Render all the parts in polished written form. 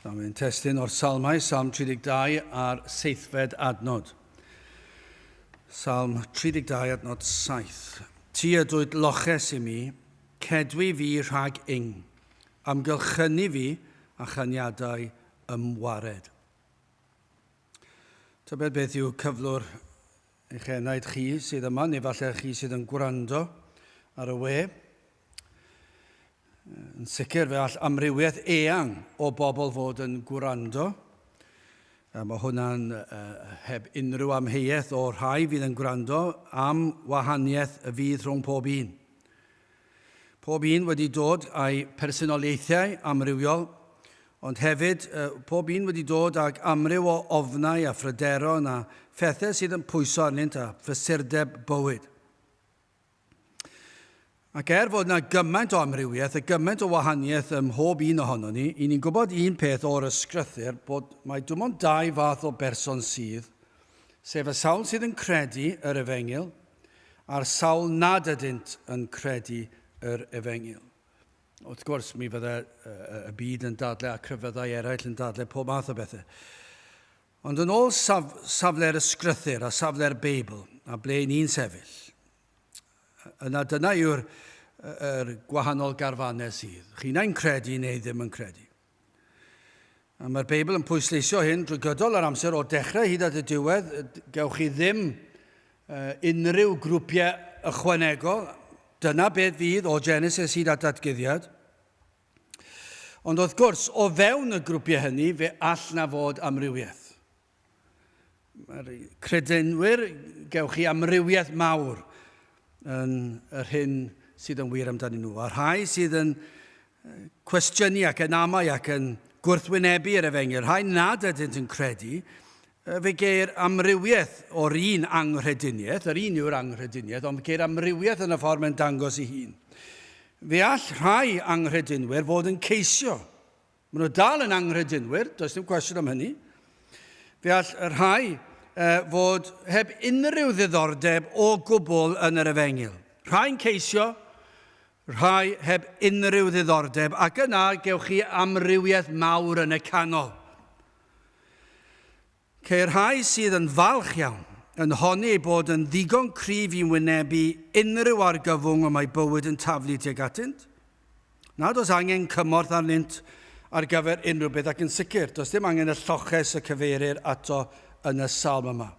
Mae'n testun o'r Salmau, Salm 32 a'r seithfed adnod. Salm 32 adnod 7. Ti ydwyt loches i mi, cedwi fi rhag ing, amgylchynu fi a chaniadau ymwared. Tybed beth yw cyflwr eich enaid chi sydd yma, neu falle chi sydd yn gwrando ar y we. Yn sicr, fe all amrywiaeth eang o bobl fod yn gwrando. Mae hwnna'n heb unrhyw amheuaeth o rhai fydd yn gwrando am wahaniaeth y fydd rhwng pob un. Pob un wedi dod â'i personoliaethau amrywiol, ond hefyd pob un wedi dod ag amryw o ofnau a phryderon a phethau sydd yn pwyso arnynt a phrysurdeb bywyd. Ac er fod yna gymaint o amrywiaeth a gymaint o wahaniaeth ym mhob un ohonon ni, i ni'n gwybod un peth o'r ysgrythur, bod mae dim ond dau fath o berson sydd, sef y sawl sydd yn credu yr efengyl, a'r sawl nad ydynt yn credu yr efengyl. Wrth gwrs, mi fydde y byd yn dadle a crefyddau eraill yn dadle pob math o bethau. Ond yn ôl saf, safle'r ysgrythur a safle'r Beibl, a ble ni'n sefyll, Yna dyna yw'r yr gwahanol garfannau sydd. Chi'n credu neu ddim yn credu. A mae'r Beibl yn pwysleisio hyn drwy gydol yr amser o dechrau hyd at y diwedd. Gewch chi ddim unrhyw grwpiau ychwanegol. Dyna beth fydd o Genesis hyd at datguddiad. Ond wrth gwrs, o fewn y grwpiau hynny, fe all na fod amrywiaeth. Mae'r credinwyr, gewch chi amrywiaeth mawr yn yr hyn sydd yn wir amdanyn nhw. A rhai sydd yn cwestiynu ac yn amau ac yn gwrthwynebu yr efengyl, rhai nad ydynt yn credu, fe geir amrywiaeth o'r un anghrediniaeth, yr un yw'r anghrediniaeth, ond ceir amrywiaeth yn y ffordd mae'n dangos ei hun. Fe all rhai anghredinwyr fod yn ceisio. Maen nhw dal yn anghredinwyr, does dim cwestiwn am hynny. Fe all y rhai fod heb unrhyw ddiddordeb o gwbl yn yr efengyl. Rhai'n ceisio, rhai heb unrhyw ddiddordeb, ac yna gewch chi amrywiaeth mawr yn y canol. Ceir rhai sydd yn falch iawn, yn honni eu bod yn ddigon cryf i wynebu unrhyw argyfwng y mae bywyd yn taflu tuag atynt, nad oes angen cymorth arnynt ar gyfer unrhyw beth ac yn sicr, does dim angen y lloches y cyfeirir ato yn y salm yma.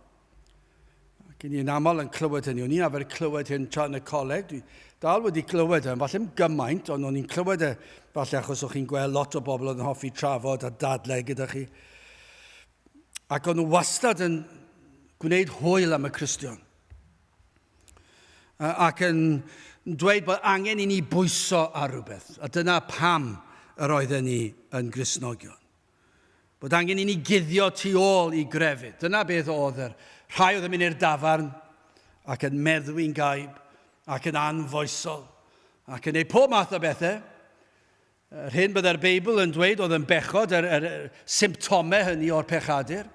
Ac ni'n aml yn clywed hynny. O'n i'n arfer clywed hyn tra yn y coleg. Dwi dal wedi clywed e, falle ddim gymaint, ond o'n i'n clywed e falle achos o'ch chi'n gweld lot o bobl oedd yn hoffi trafod a dadlau gyda chi. Ac o'n nhw wastad yn gwneud hwyl am y Cristion. Ac yn dweud bod angen i ni bwyso ar rhywbeth. A dyna pam yr oedden ni yn Gristnogion. Bod angen i ni guddio tu ôl i grefydd. Dyna beth oedd yr rhai oedd yn mynd i'r dafarn ac yn meddwi'n gaib ac yn anfoesol ac yn ei pob math o bethau. Yr hyn byddai'r Beibl yn dweud oedd yn bechod, yr, yr, yr symptomau hynny o'r pechadur,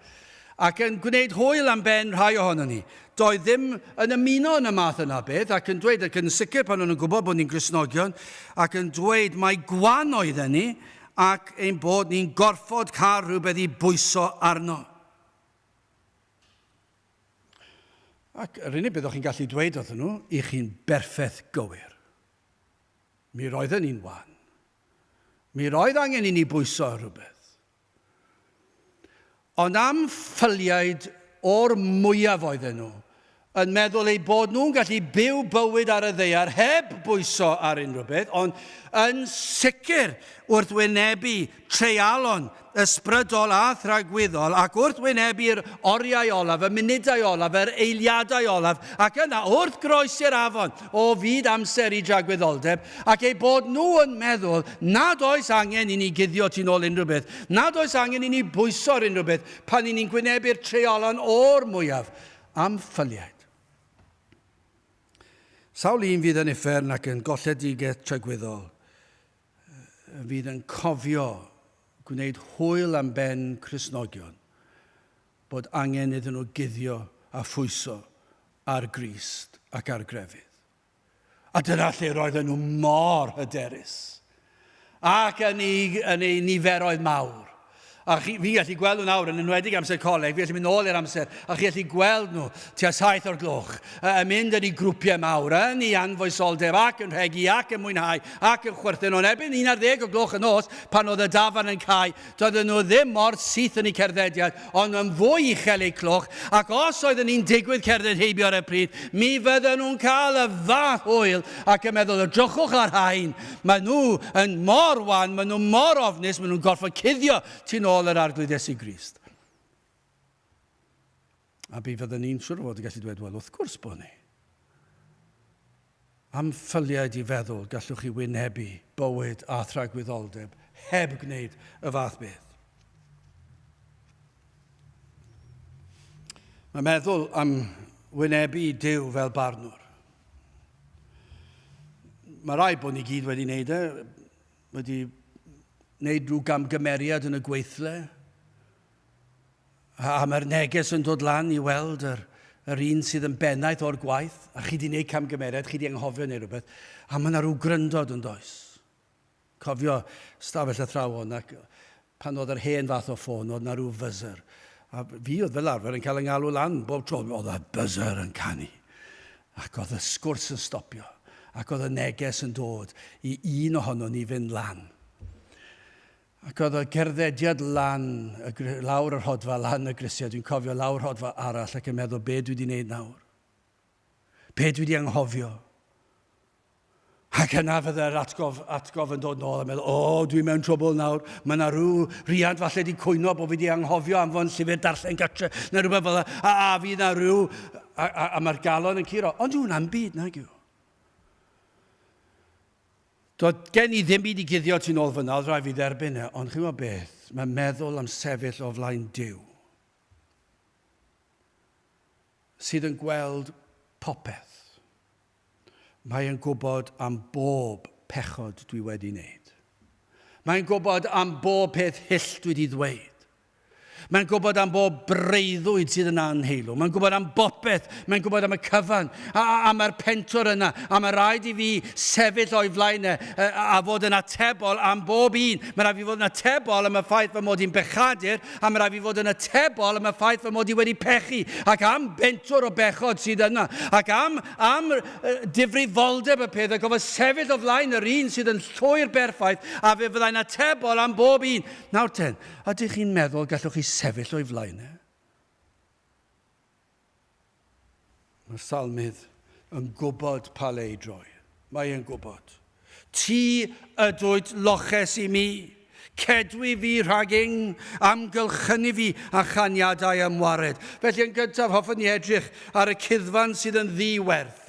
ac yn gwneud hwyl am ben rhai ohonon ni. Doedd ddim yn ymuno yn y math yna beth, ac yn dweud, ac yn sicr pan o'n nhw'n gwybod bod ni'n Gristnogion, ac yn dweud mai gwan oedden ni, ac ein bod ni'n gorfod cael rhywbeth i bwyso arno. Ac yr unig beth o'ch chi'n gallu dweud wrthyn nhw, i chi'n berffaith gywir. Mi roedden ni'n wan. Mi roedd angen i ni bwyso ar rhywbeth. Ond am ffyliaid o'r mwyaf oedden nhw, yn meddwl eu bod nhw'n gallu byw bywyd ar y ddaear heb bwyso ar unrhyw beth, ond yn sicr wrth wynebu treialon ysbrydol a thragwyddol, ac wrth wynebu'r oriau olaf, y munudau olaf, yr eiliadau olaf, ac yna wrth groesi'r afon o fyd amser i dragwyddoldeb, ac eu bod nhw yn meddwl nad oes angen i ni guddio tu nôl unrhyw beth, nad oes angen i ni bwyso ar unrhyw beth pan i ni'n gwynebu'r treialon o'r mwyaf am ffyliaid. Sawl un fydd yn uffern ac yn golledigaeth tragwyddol, fydd yn cofio gwneud hwyl am ben Cristnogion bod angen iddyn nhw guddio a phwyso ar Grist ac ar grefydd. A dyna lle roedden nhw mor hyderus ac yn ei, yn ei niferoedd mawr. A chi, fi'n gallu gweld nhw nawr, yn enwedig amser coleg, fi'n gallu mynd nôl i'r amser, a chi'n gallu gweld nhw tua saith o'r gloch, yn mynd yn eu grwpiau mawr, yn ei anfoesoldeb, ac yn rhegi, ac yn mwynhau, ac yn chwerthin. Ond erbyn 11 o gloch y nos, pan oedd y dafarn yn cau, doedden nhw ddim mor syth yn eu cerddediad, ond yn fwy uchel eu cloch, ac os oedden ni'n digwydd cerdded heibio ar y pryd, mi fydden nhw'n cael y fath hwyl ac yn meddwl, edrychwch ar rhain, maen nhw yn mor wan, maen nhw mor ofnus, maen nhw'n gorfod cuddio tu nôl yr Arglwydd Iesu Grist. A mi fydden ni'n siŵr o fod yn gallu dweud, wel, wrth gwrs bod ni. Am ffyliaid i feddwl gallwch chi wynebu bywyd a thragwyddoldeb heb gwneud y fath beth. Mae meddwl am wynebu Duw fel barnwr. Mae rai bod ni gyd wedi wneud e, wedi wneud rhyw gamgymeriad yn y gweithle, A mae'r neges yn dod lan i weld yr, yr un sydd yn bennaeth o'r gwaith, a chi wedi gwneud camgymeriad, chi wedi anghofio neu rhywbeth, a mae yna rhyw gryndod yn does. Cofio stafell athrawon, ac pan oedd yr hen fath o ffôn, oedd yna rhyw fuzzer. A fi oedd fel arfer yn cael yng ngalw lan bob tro, oedd y buzzer yn canu. Ac oedd y sgwrs yn stopio, ac oedd y neges yn dod i un ohono ni fynd lan. Ac oedd y cerddediad lan, y, lawr y rhodfa, lan y grisiau, dwi'n cofio lawr rhodfa arall ac yn meddwl, be dwi wedi wneud nawr? Be dwi wedi anghofio? Ac yna fydde'r atgof, atgof yn dod nôl a meddwl, o, oh, dwi mewn trwbl nawr. Mae yna rhyw riant falle wedi cwyno bod fi wedi anghofio am fo'n llyfr darllen gatre, neu rhywbeth fel yna. A, a fi yna rhyw, a, a, a mae'r galon yn curo. Ond hwnna'n byd, nag yw. Doedd gen i ddim byd i guddio tu nôl fyna, oedd rhaid fi dderbyn e, ond chi'n gwybod beth, mae meddwl am sefyll o flaen Duw, sydd yn gweld popeth. Mae yn gwybod am bob pechod dwi wedi wneud. Mae'n gwybod am bob peth hyll dwi wedi ddweud. Mae'n gwybod am bob breuddwyd sydd yn anheilw. Mae'n gwybod am bopeth. Mae'n gwybod am y cyfan. A, a, a mae'r pentwr yna. A mae rhaid i fi sefyll o'i flaen e a, a fod yn atebol am bob un. Mae rhaid i fi fod yn atebol am y ffaith fy mod i'n bechadur. A mae rhaid i fi fod yn atebol am y ffaith fy mod i wedi pechu. Ac am bentwr o bechod sydd yna. Ac am, am difrifoldeb y peth. Ac o fod sefyll o flaen yr un sydd yn llwyr berffaith. A fe fyddai'n atebol am bob un. Nawr ten, Ydych chi'n meddwl gallwch chi sefyll o'i flaen e? Mae'r salmydd yn gwybod pa le i droi. Mae e'n gwybod. Ti ydwyt loches i mi, cedwi fi rhag ing, amgylchynu fi a chaniadau ymwared. Felly yn gyntaf, hoffwn ni edrych ar y cuddfan sydd yn ddi-werth.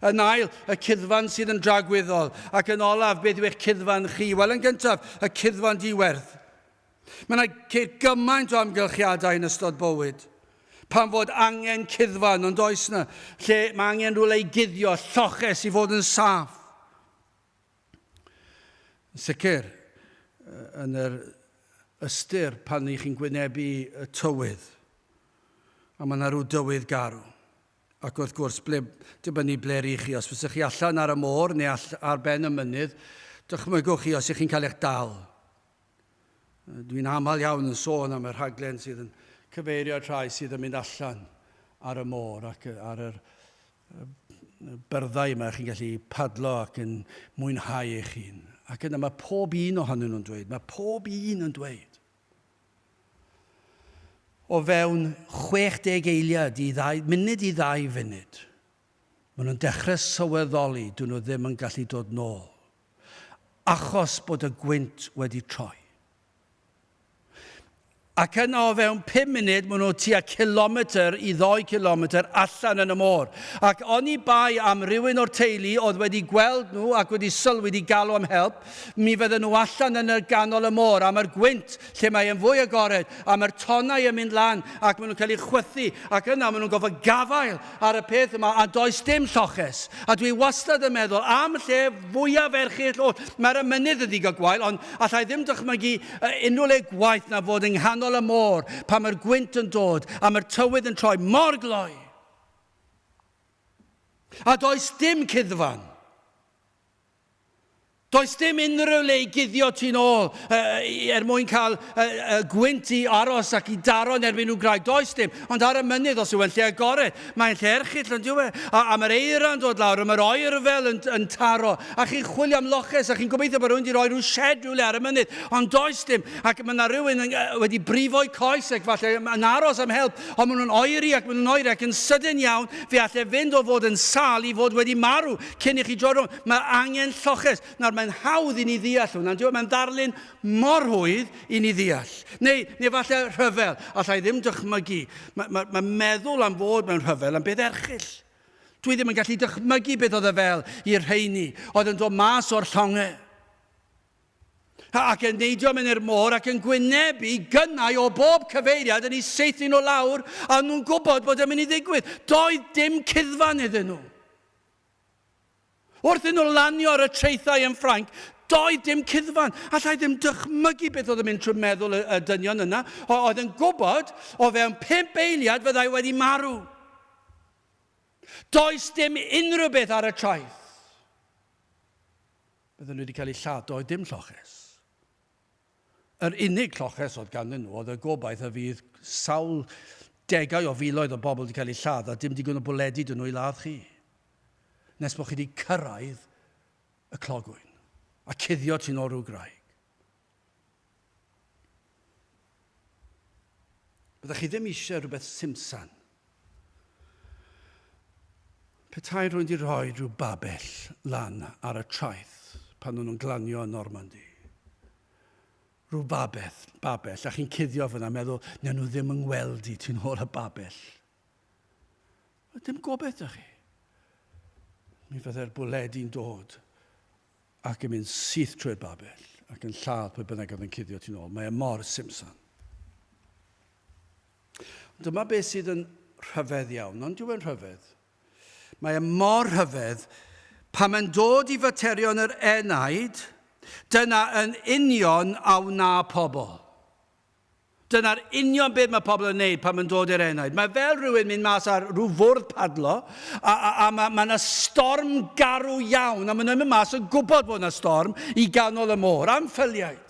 Yn ail, y cuddfan sydd yn dragwyddol. Ac yn olaf, beth yw eich cuddfan chi? Wel, yn gyntaf, y cuddfan diwerth. Mae yna ceir gymaint o amgylchiadau yn ystod bywyd. Pan fod angen cuddfan, ond oes yna, lle mae angen rhywle i guddio, lloches i fod yn saff. Yn sicr, yn yr ystyr pan ych chi'n gwynebu y tywydd, a mae yna rhyw dywydd garw. Ac wrth gwrs, ble, dibynnu ble rych chi, os fysych chi allan ar y môr neu all, ar ben y mynydd, dychmygwch chi os ych chi'n cael eich dal. Dwi'n aml iawn yn sôn am y rhaglen sydd yn cyfeirio at rhai sydd yn mynd allan ar y môr ac ar yr byrddau yma chi'n gallu padlo ac yn mwynhau eich hun. Ac yna mae pob un ohonyn nhw'n dweud, mae pob un yn dweud, o fewn 60 eiliad i ddau, munud i ddau funud, maen nhw'n dechrau sylweddoli dyn nhw ddim yn gallu dod nôl. Achos bod y gwynt wedi troi. Ac yna o fewn 5 munud, maen nhw tua kilometr i ddoi kilometr allan yn y môr. Ac oni bai am rywun o'r teulu oedd wedi gweld nhw ac wedi sylwi wedi galw am help, mi fydden nhw allan yn y ganol y môr a mae'r gwynt lle mae e'n fwy agored a mae'r tonnau yn mynd lan ac maen nhw'n cael eu chwythu ac yna maen nhw'n gorfod gafael ar y peth yma a does dim lloches. A dwi wastad yn meddwl am lle fwyaf erchyll oll. Mae'r ymennydd yn ddigon gwael, ond allai ddim dychmygu unrhyw le gwaeth na fod yng nghanol y môr pan mae'r gwynt yn dod a mae'r tywydd yn troi mor gloi. A does dim cuddfan. Does dim unrhyw le i guddio tu nôl er mwyn cael gwynt i aros ac i daro yn erbyn nhw graig. Does dim. Ond ar y mynydd, os yw e'n lle agored, mae'n lle erchyll, yn dyw e? A mae'r eira'n dod lawr, a mae'r oerfel yn taro, a chi'n chwilio am loches, a chi'n gobeithio bod rhywun wedi rhoi rhyw shed rhywle ar y mynydd, ond does dim. Ac mae yna rhywun wedi brifo'i coes ac falle yn aros am help, ond maen nhw'n oeri ac maen nhw'n oeri ac yn sydyn iawn, fe allai fynd o fod yn sâl i fod wedi marw cyn i chi droi rownd. Mae angen lloches. Nawr, mae'n hawdd i ni ddeall hwnna, on'd yw e? Mae'n ddarlun mor rhwydd i ni ddeall. Neu, neu falle rhyfel. Alla i ddim dychmygu. Mae, mae, mae meddwl am fod mewn rhyfel yn beth erchyll. Dwi ddim yn gallu dychmygu beth oedd e fel i'r rheini oedd yn dod mas o'r llongau. Ac yn neidio mewn i'r môr ac yn gwynebu gynnau o bob cyfeiriad yn eu saethu nhw lawr, a nhw'n gwybod bod e'n mynd i ddigwydd. Doedd dim cuddfan iddyn nhw. Wrth iddyn nhw lanio ar y traethau yn Ffrainc, doedd dim cuddfan. Alla i ddim dychmygu beth oedd yn mynd trwy meddwl y dynion yna. Oedd yn gwybod o fewn 5 eiliad fyddai wedi marw. Does dim unrhyw beth ar y traeth. Bydden nhw wedi cael eu lladd, doedd dim lloches. Yr unig lloches oedd ganddyn nhw oedd y gobaith y fydd sawl degau o filoedd o bobl wedi cael eu lladd a dim digon o bwledi dyn nhw i ladd chi. Nes bod chi wedi cyrraedd y clogwyn a cuddio tu nôl rhyw graig. Byddech chi ddim eisiau rhywbeth simsan. Petai rhywun wedi rhoi rhyw babell lan ar y traeth pan o'n nhw'n glanio yn Normandy. Rhyw babell, babell, a chi'n cuddio fyna, meddwl, nawn nhw ddim yng ngweld i tu nôl y babell. Dim gobaith da chi. Mi fyddai'r bwledi'n dod ac yn mynd syth trwy'r babell ac yn lladd pwy bynnag oedd yn cuddio tu nôl. Mae e mor simsan. Dyma beth sydd yn rhyfedd iawn, ond dyw e'n rhyfedd. Mae e mor rhyfedd pan mae'n dod i faterion yr enaid, dyna yn union a wna pobl. Dyna'r union beth mae pobl yn neud pan mae'n dod i'r enaid. Mae fel rhywun mynd mas ar rhyw fwrdd padlo, a, a, a mae, mae yna storm garw iawn, a maen nhw'n mynd mas yn gwybod bod yna storm i ganol y môr, am ffyliaid.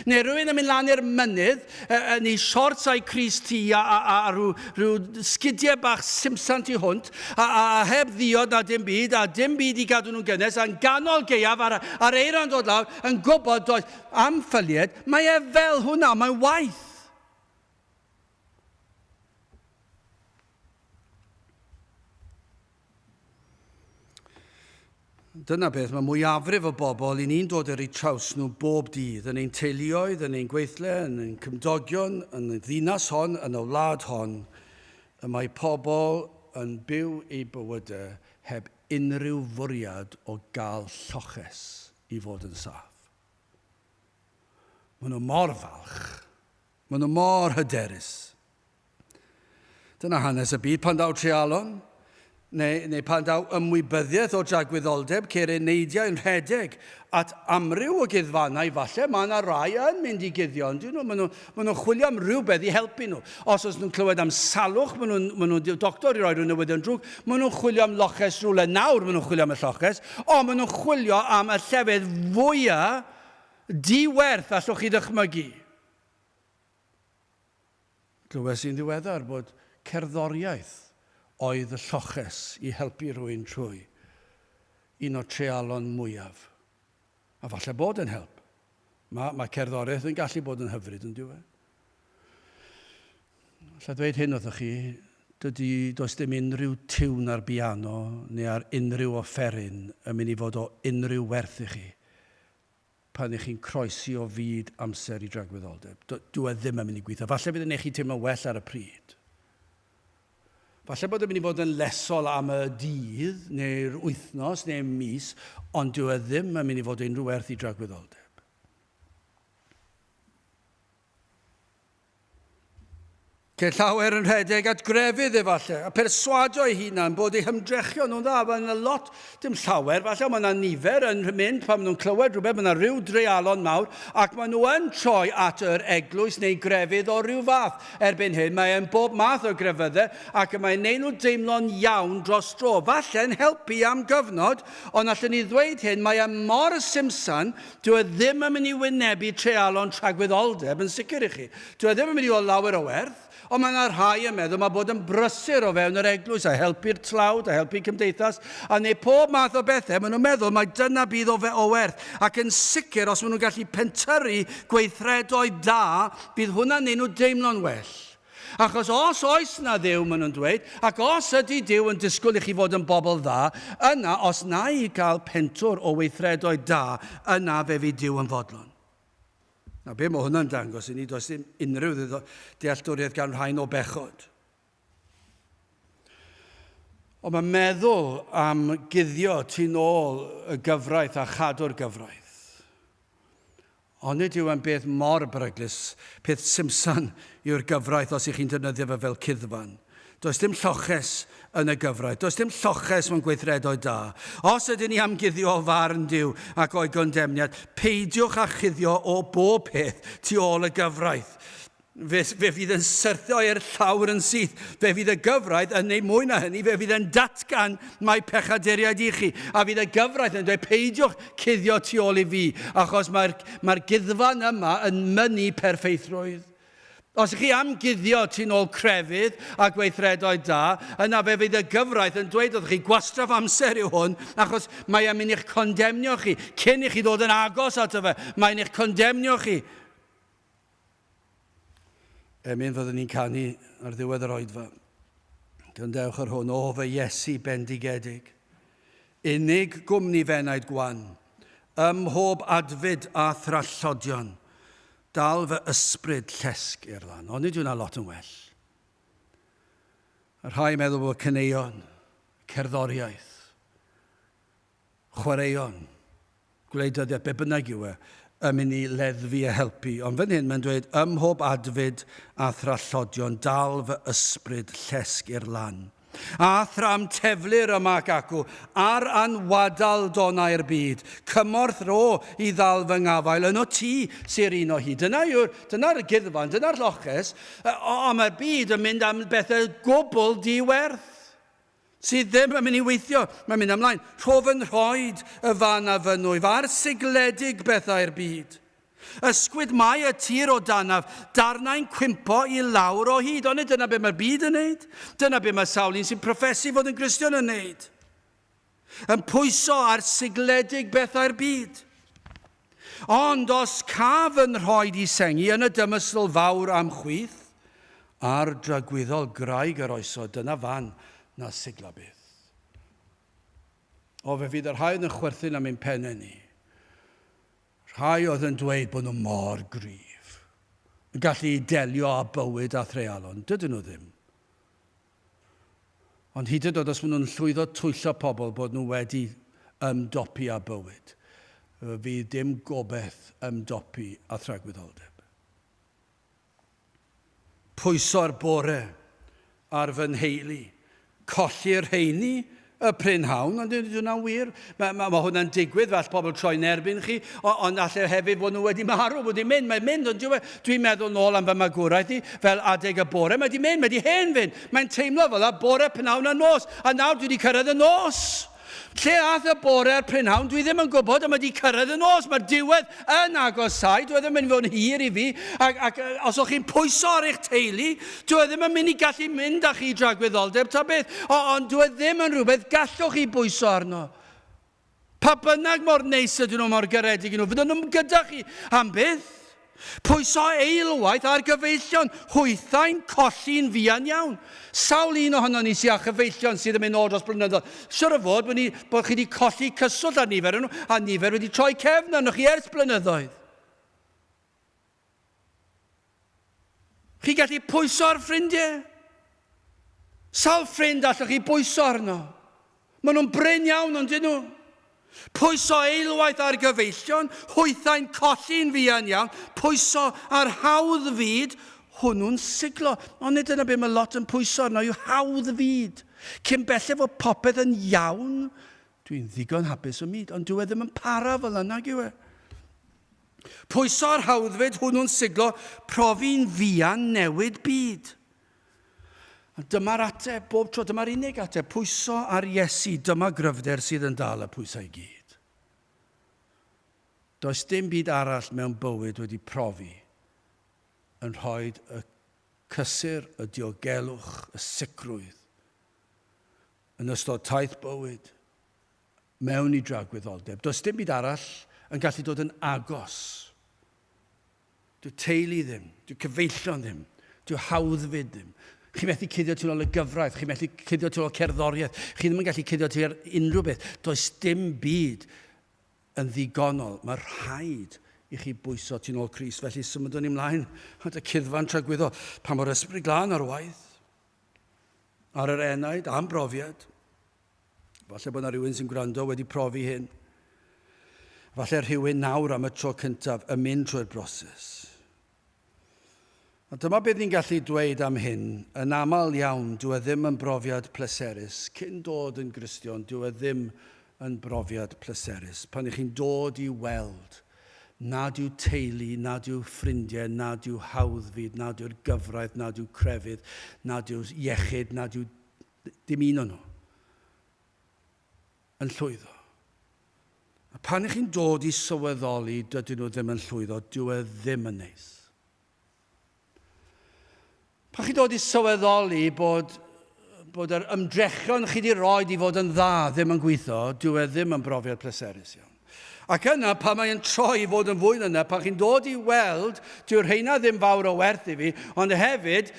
Neu rhywun yn mynd lan i'r mynydd, yn ei shorts a'i crys T a, a, a, a rhyw, rhyw sgidiau bach simsan tu hwnt, a, a, a heb ddiod na dim byd, a dim byd i gadw nhw'n gynnes, a'n ganol gaeaf a'r, a'r eira'n dod lawr, yn gwybod does, am ffylied, mae e fel hwnna, mae'n waith. Dyna beth mae mwyafrif o bobl i ni'n dod ar eu traws nhw bob dydd, yn ein teuluoedd, yn ein gweithle, yn ein cymdogion, yn y ddinas hon, yn y wlad hon, y mae pobl yn byw eu bywydau heb unrhyw fwriad o gael lloches i fod yn saff. Maen nhw mor falch. Maen nhw mor hyderus. Dyna hanes y byd pan daw treialon, neu, neu pan daw ymwybyddiaeth o dragwyddoldeb, ceir eneidiau yn rhedeg at amryw o guddfannau falle, mae yna rai yn mynd i guddio, ond nhw, maen nhw, maen nhw'n chwilio am rhywbeth i helpu nhw. Os oes nhw'n clywed am salwch, maen nhw'n maen nhw doctor i roi rhyw newyddion drwg, maen nhw'n chwilio am loches rhywle nawr, maen nhw'n chwilio am y lloches, ond maen nhw'n chwilio am y llefydd fwyaf diwerth allwch chi ddychmygu. Glywes i'n ddiweddar bod cerddoriaeth oedd y lloches i helpu rhywun trwy un o'r treialon mwyaf. A falle bod yn help. Mae, mae cerddoriaeth yn gallu bod yn hyfryd, yn dyw e? Alla ddweud hyn wrthych chi, dydy, does dim unrhyw tiwn ar biano neu ar unrhyw offeryn yn mynd i fod o unrhyw werth i chi pan ych chi'n croesi o fyd amser i dragwyddoldeb. Dyw e ddim yn mynd i gweithio. Falle bydd yn eich chi teimlo'n well ar y pryd. Falle bod yn mynd i fod yn lesol am y dydd, neu'r wythnos, neu'r mis, ond dyw e ddim yn mynd i fod unrhyw werth i dragwyddoldeb. Ceir llawer yn rhedeg at grefydd efallai, a perswadio ei hunan bod eu hymdrechion nhw'n dda. Mae yna lot, dim llawer falle, ond mae yna nifer yn mynd pan maen nhw'n clywed rhywbeth, mae yna rhyw dreialon mawr, ac maen nhw yn troi at yr eglwys neu grefydd o ryw fath. Erbyn hyn, mae yn bob math o grefyddau, ac y mae'n neud nhw deimlo'n iawn dros dro. Falle'n helpu am gyfnod, ond allwn ni ddweud hyn, mae e mor simsan, dyw e ddim yn mynd i wynebu treialon tragwyddoldeb yn sicr i chi. Dyw e ddim yn mynd i fod lawer o werth, ond mae yna rhai yn meddwl mae bod yn brysur o fewn yr eglwys a helpu'r tlawd a helpu cymdeithas a wneud pob math o bethau, maen nhw'n meddwl mai dyna bydd o, o werth. Ac yn sicr, os maen nhw'n gallu pentyrru gweithredoedd da, bydd hwnna'n neud nhw deimlo'n well. Achos os oes na Dduw, maen nhw'n dweud, ac os ydy Duw yn disgwyl i chi fod yn bobl dda, yna os na i gael pentwr o weithredoedd da, yna fe fydd Duw yn fodlon. Na be mae hwnna'n dangos i ni, does dim unrhyw dealltwriaeth gan rhain o bechod. Ond mae meddwl am guddio tu nôl y gyfraith a chadw'r gyfraith. Ond nid yw e'n beth mor beryglus, peth simsan yw'r gyfraith os ych chi'n defnyddio fe fel cuddfan. Does dim lloches yn y gyfraith. Does dim lloches mewn gweithredoedd da. Os ydyn ni am guddio o farn Duw ac o'i gondemniad, peidiwch â chuddio o bob peth tu ôl y gyfraith. Fe, fe fydd yn syrthio i'r llawr yn syth. Fe fydd y gyfraith yn neud mwy na hynny. Fe fydd yn datgan mae pechaduriaid i chi. A fydd y gyfraith yn dweud, peidiwch cuddio tu ôl i fi, achos mae'r mae gyddfan yma yn mynnu perffeithrwydd. Os ych chi am guddio tu nôl crefydd a gweithredoedd da, yna fe fydd y gyfraith yn dweud wrthych chi, gwastraff amser yw hwn, achos mae e'n mynd i'ch condemnio chi. Cyn i chi ddod yn agos ato fe, mae'n eich condemnio chi. Emyn fyddwn ni'n canu ar ddiwedd yr oedfa. Gwrandewch ar hwn, o fy Iesu bendigedig. Unig gwmni fenaid gwan, ym mhob adfyd a thrallodion, Dal fy ysbryd llesg i'r lan. Onid yw hwnna lot yn well? Y rhai yn meddwl bod caneuon, cerddoriaeth, chwaraeon, gwleidyddiaeth, be bynnag yw e, yn mynd i leddfu a helpu. Ond fan hyn mae'n dweud, ym mhob adfyd a thrallodion, dal fy ysbryd llesg i'r lan. A thram teflir yma ac acw, ar anwadal donau'r byd, cymorth ro i ddal fy ngafael, yno ti sy'r un o hyd. Dyna yw'r, dyna'r gyddfan, dyna'r lloches, ond mae'r byd yn mynd am bethau gwbl di-werth, sydd ddim yn mynd i weithio. Mae'n mynd ymlaen. Rho fy nhroed y fan a fynwyf, ar sigledig bethau'r byd. Ysgwyd mae y tir o danaf, darnau'n cwympo i lawr o hyd. Onid dyna be mae'r byd yn neud? Dyna be mae sawl un sy'n proffesu fod yn Gristion yn neud. Yn pwyso ar sigledig bethau'r byd. Ond os caf fy nhroed i sengi yn y dymysl fawr am chwith, ar dragwyddol graig yr oesoedd, dyna fan na sigla byth. O, fe fydd y rhai oedd yn chwerthin am ein pennau ni. Rhai oedd yn dweud bod nhw mor gryf, yn gallu delio â bywyd a threialon. Dydyn nhw ddim. Ond hyd yn oed os maen nhw'n llwyddo twyllo pobl bod nhw wedi ymdopi â bywyd, fydd dim gobaith ymdopi â thragwyddoldeb. Pwyso'r bore ar fy nheulu. Colli'r rheini y prynhawn, ond ydy hwnna'n wir? Mae, mae, mae hwnna'n digwydd, fel pobl troi'n erbyn chi, ond allai hefyd bod nhw wedi marw, wedi mynd, mae'n mynd, ond e, dwi'n meddwl nôl am fy magwraeth i, fel adeg y bore, mae wedi mynd, mae wedi hen fynd, mae'n teimlo fel a bore, prynhawn a nos, a nawr dwi wedi cyrraedd y nos. Lle ath y bore a'r prynhawn, dwi ddim yn gwybod, ond mae wedi cyrraedd y nos, mae'r diwedd yn agosáu, dwi e ddim yn mynd i fod yn hir i fi, ac, ac os o'ch chi'n pwyso ar eich teulu, dwi e ddim yn mynd i gallu mynd â chi dragwyddoldeb ta beth, ond dwi e ddim yn rhywbeth gallwch chi bwyso arno. Pa bynnag mor neis ydyn nhw, mor garedig nhw, fydden nhw'n gyda chi am byth. Pwyso eilwaith ar gyfeillion, hwythau'n colli'n fuan iawn. Sawl un ohonon ni sydd â chyfeillion sydd yn mynd nôl dros blynyddoedd. Siwr o fod bod, ni, bod chi wedi colli cyswllt ar nifer nhw, a nifer wedi troi cefn arnoch chi ers blynyddoedd. Chi gallu pwyso ar ffrindiau? Sawl ffrind allwch chi bwyso arno? Maen nhw'n brin iawn, ond dyn nhw? Pwyso eilwaith ar gyfeillion, hwythau'n colli'n fuan iawn, pwyso ar hawdd fyd, hwnnw'n siglo. Ond nid dyna beth mae lot yn pwyso arno yw hawdd fyd. Cyn belled fod popeth yn iawn, dwi'n ddigon hapus o myd, ond dyw e ddim yn para fel yna, yw e? Pwyso ar hawddfyd hwnnw'n siglo, profi'n fuan newid byd. A dyma'r ateb, bob tro, dyma'r unig ateb, pwyso ar Iesu, dyma gryfder sydd yn dal y pwysau i gyd. Does dim byd arall mewn bywyd wedi profi yn rhoi y cysur, y diogelwch, y sicrwydd yn ystod taith bywyd mewn i dragwyddoldeb. Does dim byd arall yn gallu dod yn agos. Dyw teulu ddim, dyw cyfeillion ddim, dyw hawddfyd ddim. Chi methu cuddio tu ôl y gyfraith, chi methu cuddio tu ôl cerddoriaeth, chi ddim yn gallu cuddio tu ôl unrhyw beth. Does dim byd yn ddigonol. Mae rhaid i chi bwyso tu nôl Crist. Felly symudwn ni mlaen at y cuddfan tragwyddo. Pa mor ysbryd glân ar waith, ar yr enaid, am brofiad. Falle bod yna rhywun sy'n gwrando wedi profi hyn. Falle rhywun nawr am y tro cyntaf yn mynd trwy'r broses. A dyma beth ni'n gallu dweud am hyn, yn aml iawn, dyw e ddim yn brofiad pleserus. Cyn dod yn Gristion, dyw e ddim yn brofiad pleserus. Pan ych chi'n dod i weld nad yw teulu, nad yw ffrindiau, nad yw hawddfyd, nad yw'r gyfraith, nad yw crefydd, nad yw iechyd, nad yw dim un o'n nhw yn llwyddo. A pan ych chi'n dod i sylweddoli dydyn nhw ddim yn llwyddo, dyw e ddim yn neis. Pan chi'n dod i sylweddoli bod, bod yr ymdrechion chi wedi rhoi i fod yn dda ddim yn gweithio, dyw e ddim yn brofiad pleserus iawn. Ac yna, pan mae'n troi i fod yn fwy na yna, pan chi'n dod i weld, dyw'r rheina ddim fawr o werth i fi, ond hefyd,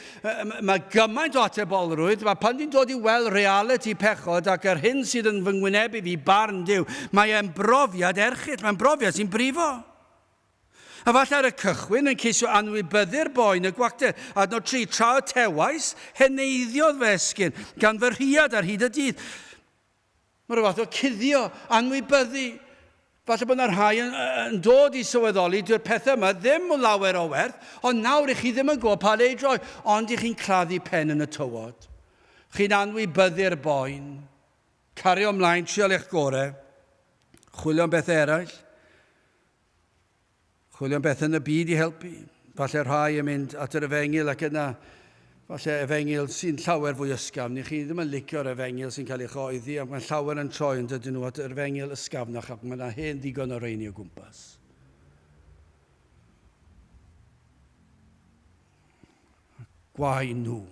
mae gymaint o atebolrwydd, mae pan ti'n dod i weld realiti pechod ac yr hyn sydd yn fy ngwynebu fi, barn Duw, mae e'n brofiad erchyll, mae'n brofiad sy'n brifo. A falle ar y cychwyn yn ceisio anwybyddu'r boen y gwacter. Adnod 3, tra y tewais, heneiddiodd fy esgyn, gan fy rhiad ar hyd y dydd. Mae rhyw fath o cuddio, anwybyddu. Falle bod yna rhai yn, yn dod i sylweddoli, dyw'r pethau yma ddim o lawer o werth, ond nawr i chi ddim yn gwybod pa le i droi, ond i chi'n claddu pen yn y tywod. Chi'n anwybyddu'r boen. Cario ymlaen, trial eich gorau. Chwilio am bethau eraill. Chwilio am bethau yn y byd i helpu. Falle rhai yn mynd at yr efengyl ac yna falle efengyl sy'n llawer fwy ysgafn. Ni chi ddim yn licio'r efengyl sy'n cael ei choeddi ac mae'n llawer yn troi yn dydyn nhw at yr efengyl ysgafnach ac mae yna hen ddigon o reini o gwmpas. Gwae nhw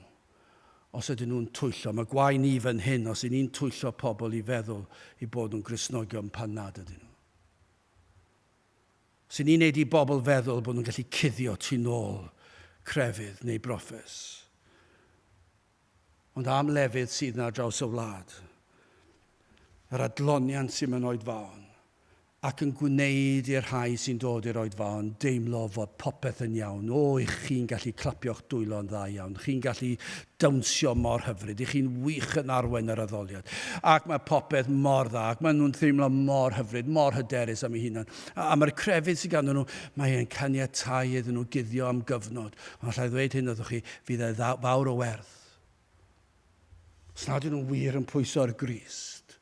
os ydyn nhw'n twyllo. Mae gwae ni fan hyn os y'n ni'n twyllo pobl i feddwl i bod nhw'n Gristnogion pan nad ydyn nhw. Sy'n ni'n neud i bobl feddwl bod nhw'n gallu cuddio tu nôl crefydd neu broffes. Ond am lefydd sydd na draws y wlad, yr adloniant sy'n mewn oedfaon, ac yn gwneud i'r rhai sy'n dod i'r oedfaon deimlo fod popeth yn iawn. O, ych chi'n gallu clapio'ch dwylo'n dda iawn. Chi'n gallu dawnsio mor hyfryd, i chi'n wych yn arwain yr addoliad. Ac mae popeth mor dda, ac maen nhw'n teimlo mor hyfryd, mor hyderus am eu hunan. A, a mae'r crefydd sydd ganddyn nhw, mae e'n caniatáu iddyn nhw guddio am gyfnod. Ond allai ddweud hyn wrthych chi, fydd e fawr o werth. Os nad ydyn nhw wir yn pwyso ar Grist.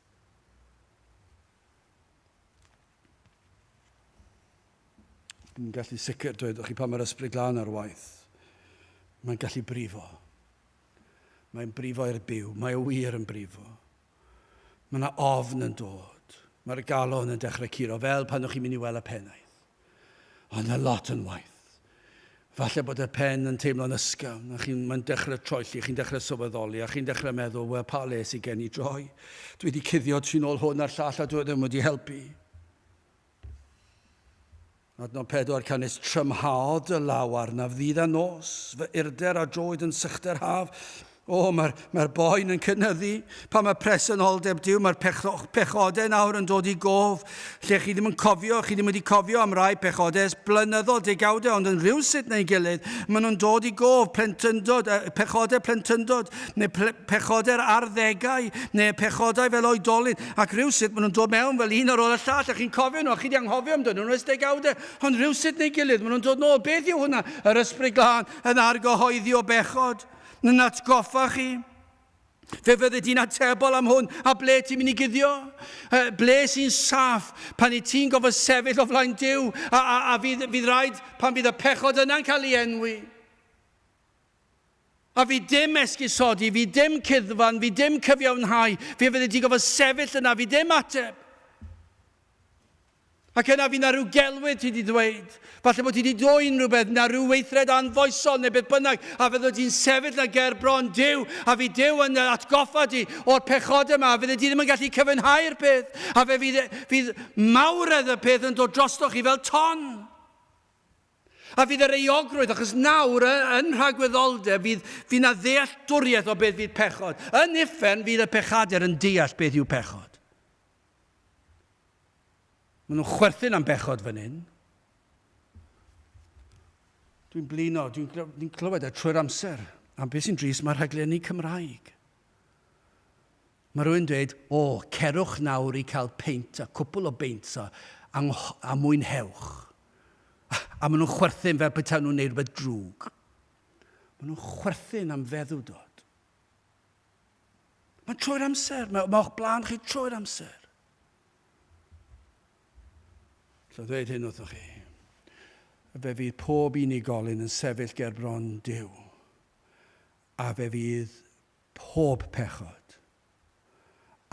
Dwi'n gallu sicr dweud chi pan mae'r ysbryd glân ar waith, mae'n gallu brifo. Mae'n brifo i'r byw, mae o wir yn brifo. Mae yna ofn yn dod. Mae'r galon yn dechrau curo, fel pan ydych chi'n mynd i weld y pennaeth. Ond y lot yn waith. Falle bod y pen yn teimlo'n ysgafn, a chi'n, mae'n dechrau troelli, chi'n dechrau sylweddoli, a chi'n dechrau meddwl, wel, pa le sydd gen i droi? Dwi wedi cuddio tu nôl hwn a'r llall, a dwi e ddim wedi helpu. Adnod 4, canys trymhaodd dy law arnaf ddydd a nos, fy irder a droed yn sychder haf. O, mae'r mae boen yn cynyddu. Pan mae presenoldeb Duw, mae'r pechodau nawr yn dod i gof. Lle chi ddim yn cofio, chi ddim wedi cofio am rai pechodau ers blynyddoedd, degawdau, ond yn rhywsut neu'i gilydd, maen nhw'n dod i gof, plentyndod, pechodau plentyndod, neu pechodau'r arddegau, neu pechodau fel oedolyn, ac rhywsut maen nhw'n dod mewn fel un ar ôl y llall, a chi'n cofio nhw, a chi wedi anghofio amdano nhw ers degawdau, ond rhywsut neu'i gilydd, maen nhw'n dod nôl. Beth yw hwnna? Yr Ysbryd Glân yn argyhoeddi o bechod. Yn atgoffa chi. Fe fyddi di'n atebol am hwn, a ble ti'n mynd i guddio? Ble sy'n saff pan i ti'n gofod sefyll o flaen Duw, a, a, a fydd, fydd rhaid pan fydd y pechod yna'n cael ei enwi? A fydd dim esgusodi, fydd dim cuddfan, fydd dim cyfiawnhau, fe fyddi ti'n gofod sefyll yna, fydd dim ateb. Ac yna fydd 'na rhyw gelwydd ti 'di ddweud. Falle bod ti 'di dwyn rhywbeth, na rhyw weithred anfoesol neu beth bynnag, a fydde ti'n sefyll 'na ger bron Duw, a fydd Duw yn atgoffa di o'r pechodau yma, a fydde ti ddim yn gallu cyfiawnhau'r peth, a fe fydd, fydd mawredd y peth yn dod drostoch chi fel ton. A fydd yr euogrwydd, achos nawr yn rhagwyddoldeb fydd, fydd na ddealltwriaeth o beth fydd pechod. Yn uffern fydd y pechadur yn deall beth yw pechod. Maen nhw'n chwerthin am bechod fan hyn. Dwi'n blino, dwi'n dwi clywed e trwy'r amser. A beth sy'n drist, mae rhaglenni Cymraeg. Mae rhywun dweud, o, cerwch nawr i cael peint a cwpl o beints a, a, a mwynhewch. A, a maen nhw'n chwerthin fel petai nhw'n neud rhywbeth drwg. Maen nhw'n chwerthin am feddwdod. Mae'n trwy'r amser. Mae, mae o'ch blaen chi trwy'r amser. So ddweud hyn wrthoch chi. Fe fydd pob unigolyn yn sefyll ger bron Duw. A fe fydd pob pechod.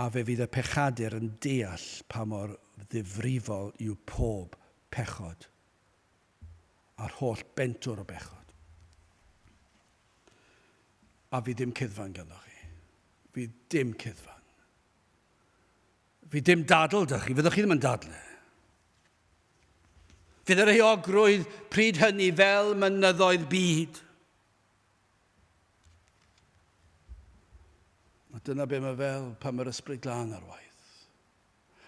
A fe fydd y pechadur yn deall pa mor ddifrifol yw pob pechod. A'r holl bentwr o bechod. A fydd dim cuddfan ganddo chi. Fydd dim cuddfan. Fydd dim dadl dych chi. Fyddwch chi ddim yn dadle. Fydd yr euogrwydd pryd hynny fel mynyddoedd byd. A dyna be mae fel pan mae'r Ysbryd Glân ar waith.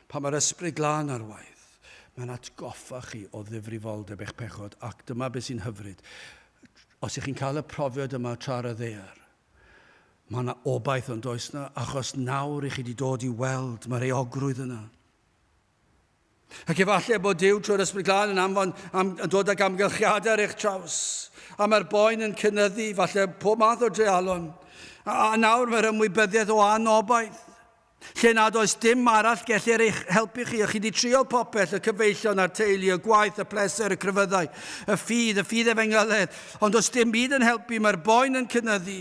Pan mae'r Ysbryd Glân ar waith, mae'n atgoffa chi o ddifrifoldeb eich pechod, ac dyma beth sy'n hyfryd. Os ych chi'n cael y profiad yma tra ar y ddaear, mae yna obaith ond oes na, achos nawr i chi wedi dod i weld, mae'r euogrwydd yna. Ac efallai bod Duw trwy'r Ysbryd Glân yn anfon, am, yn dod ag amgylchiadau ar eich traws, a mae'r boen yn cynyddu, falle pob math o dreialon. A, a nawr mae'r ymwybyddiaeth o anobaith. Lle nad oes dim arall gellir eich helpu chi, a chi wedi trio popeth, y cyfeillion a'r teulu, y gwaith, y pleser, y crefyddau, y ffydd, y ffydd efengyledd, ond does dim byd yn helpu, mae'r boen yn cynyddu.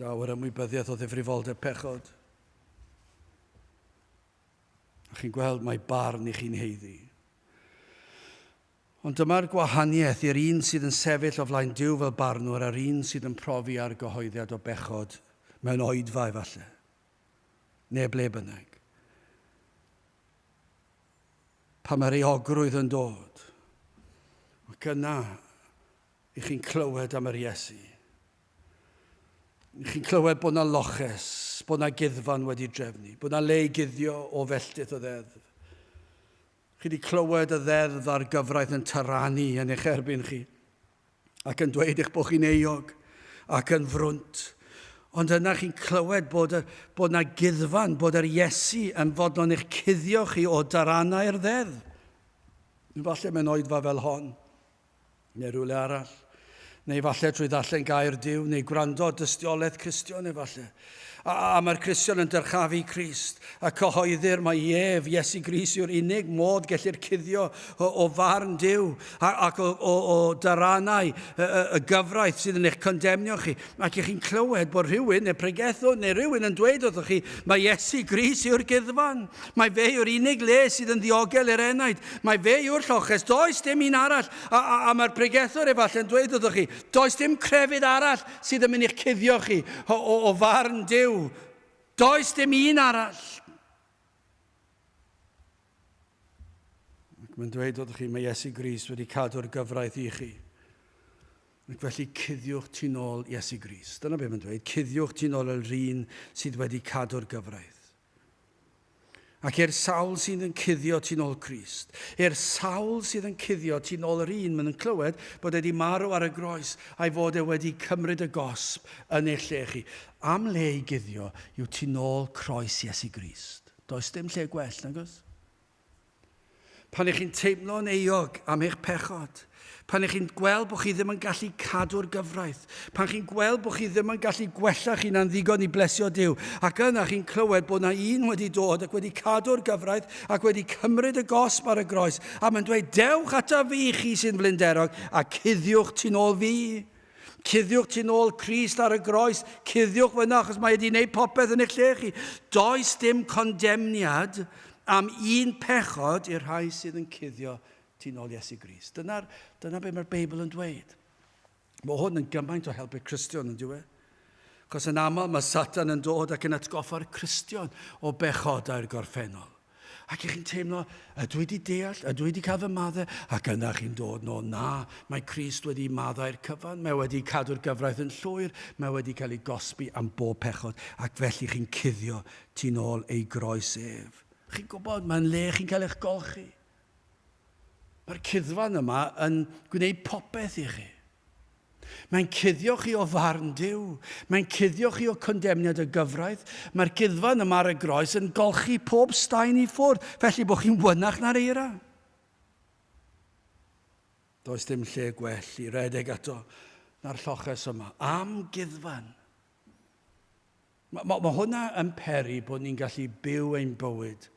Daw yr ymwybyddiaeth o ddifrifoldeb pechod. A chi'n gweld mae barn i chi'n heiddi. Ond dyma'r gwahaniaeth i'r un sydd yn sefyll o flaen Duw fel barnwr a'r un sydd yn profi argyhoeddiad o bechod mewn oedfa efallai, neu ble bynnag. Pan mae'r euogrwydd yn dod, ac yna i chi'n clywed am yr Iesu. I chi'n clywed bod yna loches, bod yna guddfan wedi drefnu, bod yna le i guddio o felltith y ddeddf. Chi wedi clywed y ddeddf a'r gyfraith yn taranu yn eich erbyn chi, ac yn dweud eich bod chi'n euog ac yn frwnt. Ond yna chi'n clywed bod, y, bod na guddfan, bod yr Iesu yn fodlon eich cuddio chi o daranau'r ddeddf. Falle mewn oedfa fel hon, neu rhywle arall, neu falle trwy ddarllen gair Duw, neu gwrando dystiolaeth Cristion efallai. A, a mae'r Cristion yn dyrchafu Crist, a cyhoeddir mai ef, Iesu Grist, yw'r unig modd gellir cuddio o, o farn Duw a, ac o, o, o daranau y, y, y gyfraith sydd yn eich condemnio chi. Ac ych chi'n clywed bod rhywun, neu pregethwr, neu rhywun yn dweud wrthych chi, mae Iesu Grist yw'r guddfan. Mae fe yw'r unig le sydd yn ddiogel i'r enaid. Mae fe yw'r lloches. Does dim un arall. A, a, a mae'r pregethwr efallai yn dweud wrthych chi, does dim crefydd arall sydd yn mynd i'ch cuddio chi o, o, o farn Duw. Does dim un arall. Ac mae'n dweud wrthych chi, mae Iesu Grist wedi cadw'r gyfraith i chi. Ac felly cuddiwch tu nôl Iesu Grist. Dyna beth mae'n dweud, cuddiwch tu nôl yr un sydd wedi cadw'r gyfraith. Ac i'r sawl sydd yn cuddio tu nôl Crist, i'r sawl sydd yn cuddio tu nôl yr un, maen nhw'n clywed bod e wedi marw ar y groes a'i fod e wedi cymryd y gosb yn eich lle chi. Am le i guddio yw tu nôl croes Iesu Grist. Does dim lle gwell, nag oes? Pan ych chi'n teimlo'n euog am eich pechod, pan ych chi'n gweld bod chi ddim yn gallu cadw'r gyfraith, pan chi'n gweld bod chi ddim yn gallu gwella'ch hunan ddigon i blesio Duw, ac yna chi'n clywed bod na un wedi dod ac wedi cadw'r gyfraith ac wedi cymryd y gosb ar y groes, a mae'n dweud, dewch ata fi, chi sy'n flinderog, a cuddiwch tu nôl fi. Cuddiwch tu nôl Crist ar y groes, cuddiwch fyna achos mae wedi gwneud popeth yn eich lle chi. Does dim condemniad am un pechod i'r rhai sydd yn cuddio tu nôl Iesu Grist. Dyna, dyna beth mae'r Beibl yn dweud. Mae hwn yn gymaint o helpu'r Cristion yn diwe. Cos yn aml mae Satan yn dod ac yn atgoffa'r Cristion o bechodau'r gorffennol. Ac ych chi'n teimlo, ydw i wedi deall, ydw i wedi cael fy maddau? Ac yna chi'n dod nôl, na, mae Crist wedi maddau'r cyfan, mae wedi cadw'r gyfraith yn llwyr, mae wedi cael ei gosbi am bob pechod, ac felly chi'n cuddio tu nôl ei groes ef. Chi'n gwybod, mae'n le chi'n cael eich golchi. Mae'r cuddfan yma yn gwneud popeth i chi. Mae'n cuddio chi o farn Duw. Mae'n cuddio chi o condemniad y gyfraith. Mae'r guddfan yma ar y groes yn golchi pob staen i ffwrdd, felly bod chi'n wynach na'r eira. Does dim lle gwell i redeg ato na'r lloches yma. Am guddfan. Mae, mae, mae hwnna yn peri bod ni'n gallu byw ein bywyd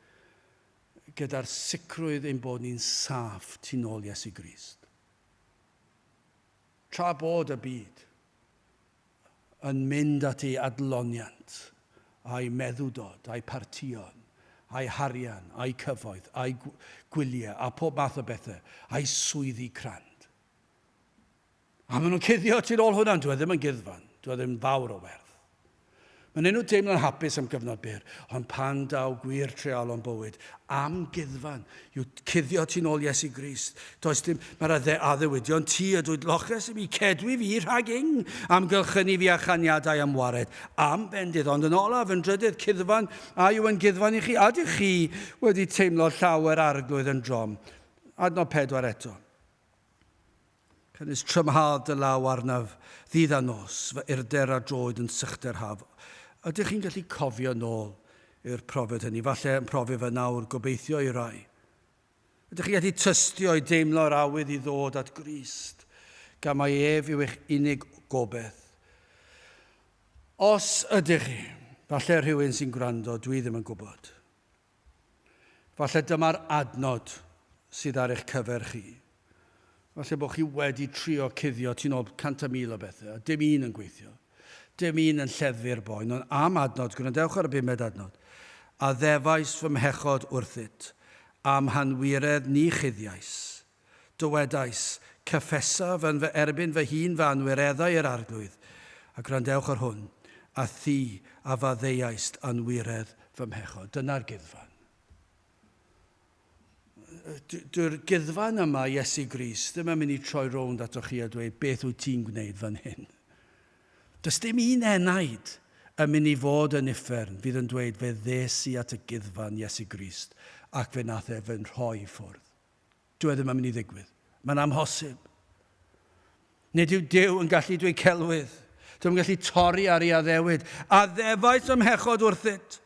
gyda'r sicrwydd ein bod ni'n saff tu nôl Iesu Grist. Tra bod y byd yn mynd at ei adloniant, a'i meddwdod, a'i partïon, a'i harian, a'i cyfoeth, a'i gwyliau, a pob math o bethau, a'i swyddi crand. A maen nhw'n cuddio tu ôl hwnna, dwi e ddim yn guddfan, dwi e ddim fawr o werth. Mae'n enw deimlo'n hapus am gyfnod byr, ond pan daw gwir treialon bywyd, am guddfan, yw cuddio ti'n ôl Iesu Grist. Does dim, mae'r addewidion, ti ydw loches i mi, cedwi fi rhag ing, amgylchynu fi â chaniadau am wared, am bendydd, ond yn olaf, yn drydydd, cuddfan, a yw yn guddfan i chi, a ydych chi wedi teimlo llawer arglwydd yn drom. Adnod 4 eto. Canys trymhaodd dy law arnaf ddydd a nos, fy irder a droed yn sychder haf. Ydych chi'n gallu cofio nôl i'r profiad hynny? Falle yn profi fe nawr, gobeithio i rai. Ydych chi'n gallu tystio i deimlo'r awydd i ddod at Grist, gan mai ef yw eich unig gobeith? Os ydych chi, falle rhywun sy'n gwrando, dwi ddim yn gwybod. Falle dyma'r adnod sydd ar eich cyfer chi. Falle bod chi wedi trio cuddio tu nôl 100,000 o bethau, a dim un yn gweithio. Dim un yn lleddfu'r boen, ond am adnod, gwrandewch ar y bumed adnod. A ddefais fy mhechod wrthyt, am hanwiredd ni chuddiais. Dywedais, Cyffesaf yn fy erbyn fy hun fy anwireddau i'r Arglwydd, a gwrandewch ar hwn, a thi a faddeuaist anwiredd fy mhechod. Dyna'r guddfan. Dyw'r guddfan yma, Iesu Grist, ddim yn mynd i troi rownd atoch chi a dweud, beth wyt ti'n gwneud fan hyn? Does dim un enaid yn mynd i fod yn uffern fydd yn dweud, fe ddes i at y guddfan Iesu Grist, ac fe nath e fy nrhoi i ffwrdd. Dyw e ddim yn mynd i ddigwydd. Mae'n amhosib. Nid yw Duw yn gallu dweud celwydd. Dyw yn gallu torri ar ei addewid. Addefais ymhechod wrthyt.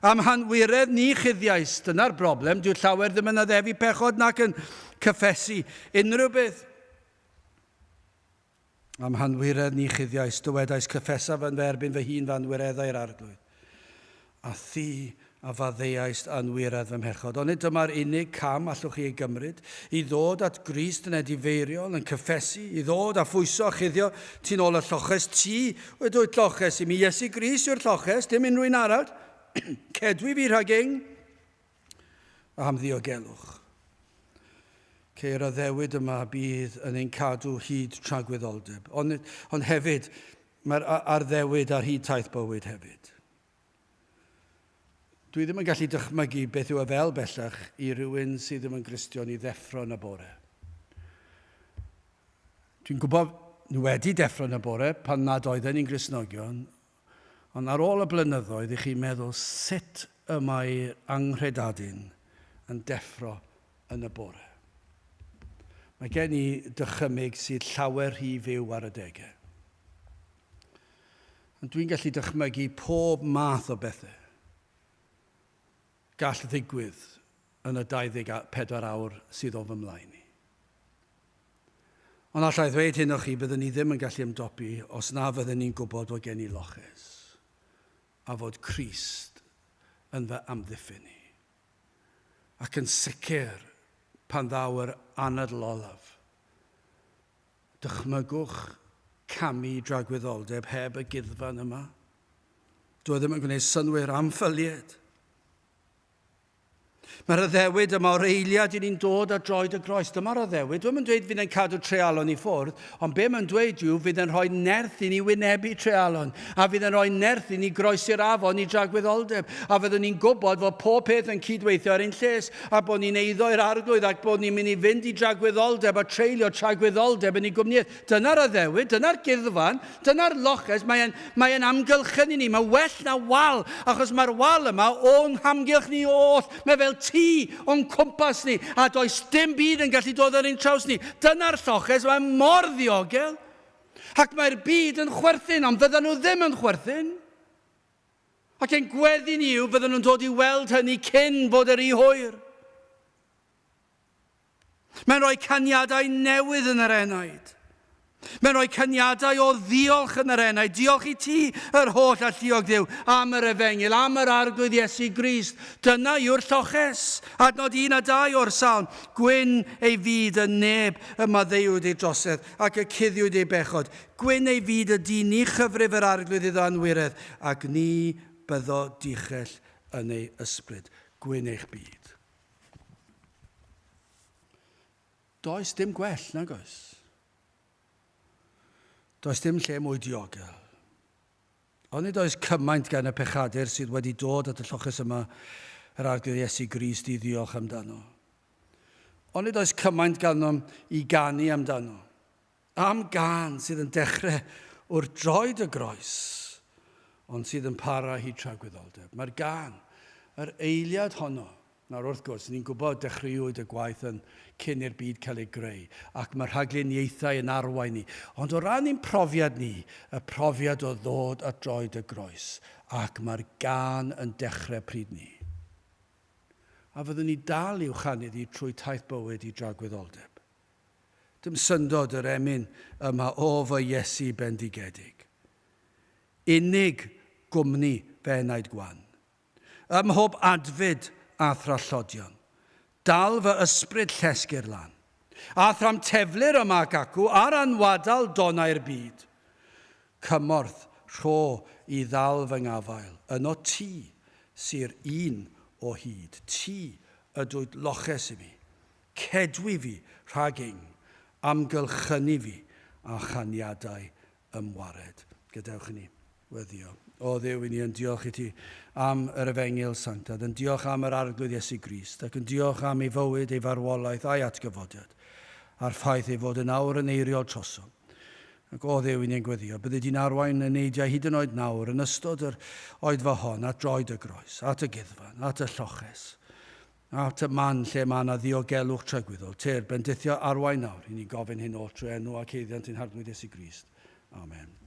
Am hanwiredd ni chuddiais. Dyna'r broblem. Dyw llawer ddim yn addefu pechod nac yn cyffesu unrhyw beth. Am hanwiredd ni chuddiais, dywedais, cyffesaf yn fy erbyn fy hun fy anwireddau i'r Arglwydd. A thi a faddeuaist anwiredd fy mhechod. Onid dyma'r unig cam allwch chi ei gymryd? I ddod at Grist yn edifeiriol, yn cyffesu, i ddod a phwyso a chuddio ti'n ôl y lloches. Ti ydwyt lloches i mi. Iesu Grist yw'r lloches, dim unrhyw un arall. Cedwi fi rhag ing am ddiogelwch. Ceir addewid yma bydd yn ein cadw hyd tragwyddoldeb. Ond, ond hefyd, mae'r arddewid ar hyd taith bywyd hefyd. Dwi ddim yn gallu dychmygu beth yw e fel bellach i rywun sydd ddim yn Gristion i ddeffro yn y bore. Dwi'n gwybod nhw wedi deffro yn y bore pan nad oedden ni'n Gristnogion, ond ar ôl y blynyddoedd i chi'n meddwl sut y mae anghredadun yn deffro yn y bore. Mae gen i dychymyg sydd llawer rhy fyw ar adegau. Ond dwi'n gallu dychmygu pob math o bethau gall ddigwydd yn y 24 awr sydd o fy mlaen i. Ond allai ddweud hyn o chi, byddwn ni ddim yn gallu ymdopi os na fyddwn ni'n gwybod fod gen i loches a fod Crist yn fy amddiffyn i. Ac yn sicr, pan ddaw yr anadl olaf, dychmygwch camu dragwyddoldeb heb y guddfan yma. Dwi e ddim yn gwneud synnwyr am ffylied. Mae'r addewid yma o'r eiliad i ni'n dod ar droed y groes. Dyma'r addewid. Dwi'm yn dweud fydd e'n cadw treialon i ffwrdd, ond be mae'n dweud yw fydd e'n rhoi nerth i ni wynebu treialon, a fydd e'n rhoi nerth i ni groesi'r afon i dragwyddoldeb, a fyddwn ni'n gwybod fod pob peth yn cydweithio ar ein lles, a bod ni'n eiddo i'r Arglwydd, ac bod ni'n mynd i fynd i dragwyddoldeb a treulio tragwyddoldeb yn ei gwmnïaeth. Dyna'r addewid, dyna'r guddfan, dyna'r loches, mae'n mae amgylchynu ni. Mae well na wal, achos mae'r wal yma o'n hamgylch ni oll. Mae fel tŷ o'n cwmpas ni, a does dim byd yn gallu dod ar ein traws ni. Dyna'r lloches, mae'n mor ddiogel. Ac mae'r byd yn chwerthin, ond fyddan nhw ddim yn chwerthin. Ac ein gweddi ni yw fyddan nhw'n dod i weld hynny cyn bod yr i hwyr. Mae'n rhoi caniadau newydd yn yr enaid. Mae'n rhoi caniadau o ddiolch yn yr enaid. Diolch i ti, yr holl alluog Dduw, am yr efengyl, am yr Arglwydd Iesu Grist. Dyna yw'r lloches. Adnod 1 a 2 o'r salm. Gwyn ei fyd y neb y maddeuwyd ei drosedd ac y cuddiwyd ei bechod. Gwyn ei fyd y dyn ni chyfrif yr Arglwydd iddo anwiredd ac ni byddo dichell yn ei ysbryd. Gwyn eich byd. Does dim gwell, nag oes? Does dim lle mwy diogel. Ond nid oes cymaint gan y pechadur sydd wedi dod at y lloches yma yr Arglwydd Iesu Grist i ddiolch amdano. Ond nid oes cymaint ganddo i ganu amdano. Am gân sydd yn dechrau wrth droed y groes, ond sydd yn para hyd tragwyddoldeb. Mae'r gân, yr eiliad honno, nawr wrth gwrs, ni'n gwybod dechreuwyd y gwaith yn cyn i'r byd cael ei greu, ac mae rhagluniaethau yn arwain ni. Ond o ran ein profiad ni, y profiad o ddod at droed y groes, ac mae'r gân yn dechrau pryd ni. A fyddwn ni dal i'w chanu ddi trwy taith bywyd i dragwyddoldeb. Dim syndod yr emyn yma o fy Iesu bendigedig. Unig gwmni fy enaid gwan. Ym mhob adfyd a thrallodion. Dal fy ysbryd llesg i'r lan. A thram teflir yma ac acw ar anwadal donnau'r byd. Cymorth rho i ddal fy ngafael. Yno ti sy'r un o hyd. Ti ydwyt loches i mi. Cedwi fi rhag ing, amgylchynu fi â chaniadau ymwared. Gadewch i ni weddïo. O Dduw, i ni yn diolch i ti am yr Efengyl Sanctaidd, yn diolch am yr Arglwydd Iesu Grist, ac yn diolch am ei fywyd, ei farwolaeth a'i atgyfodiad, a'r ffaith ei fod yn awr yn eiriol trosom. Ac o Dduw, i ni yn gweddio, byddi di'n arwain y neidiau hyd yn oed nawr yn ystod yr oedfa hon at droed y groes, at y guddfan, at y lloches, At y man lle mae yna ddiogelwch tragwyddol. Tyr, bendithio arwain nawr. I ni gofyn hyn oll trwy enw ac haeddiant ein Harglwydd Iesu Grist. Amen.